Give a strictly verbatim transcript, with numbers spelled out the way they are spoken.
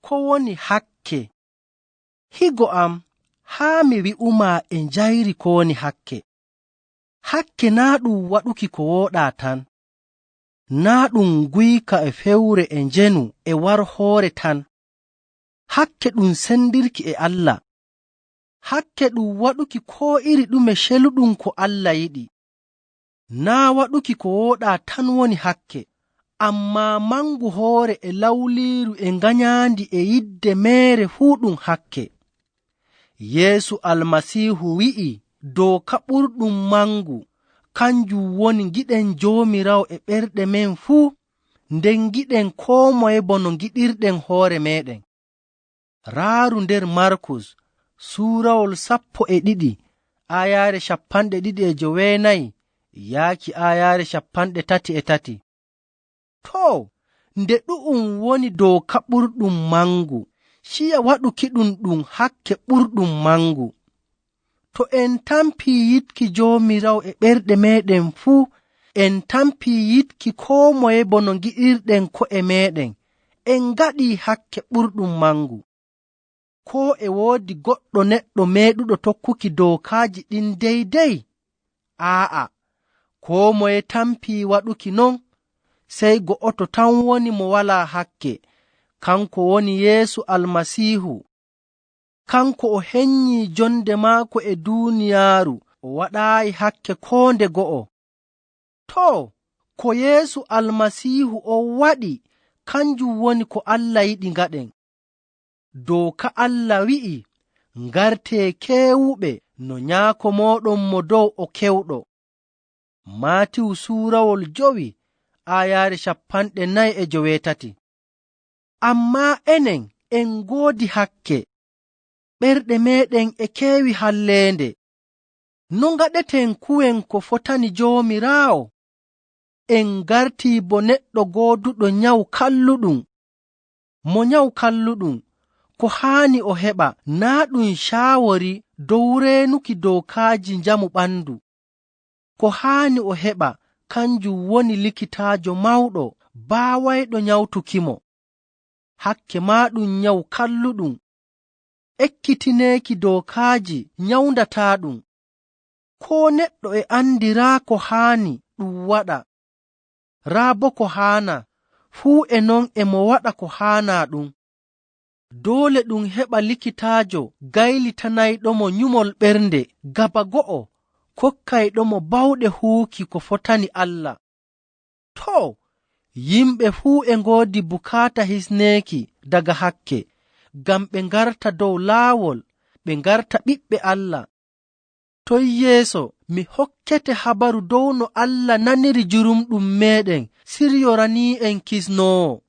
ko woni hakke? Higo am, haa mi wi'umaa e njayri ko woni hakke. Hakke naa ɗum waɗuki ko wooɗaa tan, naa ɗum nguyka e fewre e njeenu e warhoore tan. Hakke ɗum senndirki e Allah. Hakke ɗum waɗuki koo iri ɗume celuɗum ko Allah yiɗi. Naa waɗuki ko wooɗaa tan woni hakke, ammaa manngu hoore e lawliiru e nganyaandi e yiɗde meere fuu ɗum hakke. Yeesu Almasiihu wi'i, dooka ɓurɗum manngu, kanjum woni ngiɗen Joomiraawo e ɓerɗe men fuu, nden ngiɗen koo moye bono ngiɗirɗen hoore meeɗen. Raaru nder Markus, suurawol sappo e ɗiɗi, aayaare cappanɗe ɗiɗi e joweenayi, yaaki aayaare cappanɗe tati e tati. Too, nde ɗu'um woni dooka ɓurɗum manngu, ciya waɗukiɗum ɗum hakke ɓurɗum manngu. To en tampii yiɗki Joomiraawo e ɓerɗe meeɗen fuu, en tampii yiɗki koo moye bono ngiɗirɗen ko'e meeɗen, en ngaɗii hakke ɓurɗum manngu. Koo e woodi goɗɗo neɗɗo meeɗuɗo tokkuki dookaaji ɗin dey-dey? Aa'a, koo moye tampii waɗuki non, sey go'oto tan woni mo walaa hakke, kanko woni Yeesu Almasiihu. Kanko o henyii jonde maako e duuniyaaru, o waɗaayi hakke koo nde go'o. Too, ko Yeesu Almasiihu on waɗi, kanjum woni ko Allah yiɗi ngaɗen. Dooka Allah wi'i, ngartee keewuɓe no Nyaako mooɗon mo dow o keewɗo. Maatiyu suurawol jowi, aayaare cappanɗe nayi e joweetati. Ammaa enen en ngoodi hakke, ɓerɗe meeɗen e keewi halleende. No ngaɗeten kuwen ko fotani Joomiraawo? En ngartii bo neɗɗo gooduɗo nyaw kalluɗum. Mo nyaw kalluɗum, ko haani o heɓa naa ɗum caawori dow reenuki dookaaji njamu ɓandu. Ko haani o heɓa kanjum woni likitaajo mawɗo baawayɗo nyawtukimo. Hakke maa ɗum nyaw kalluɗum. Ekkitineeki dookaaji nyawndataaɗum. Koo neɗɗo e anndi raa ko haani ɗum waɗa, raa bo ko haanaa, fuu e non e mo waɗa ko haanaa ɗum. Doole ɗum heɓa likitaajo gaylitanayɗomo nyumol ɓernde gaba go'o, kokkayɗomo bawɗe huuki ko fotani Allah. Too, yimɓe fuu e ngoodi bukaata hisneeki daga hakke, ngam ɓe ngarta dow laawol, ɓe ngarta ɓiɓɓe Allah. Toy yeeso mi hokkete habaru dow no Allah naniri jurumɗum meeɗen, siryoranii'en kisnoowo.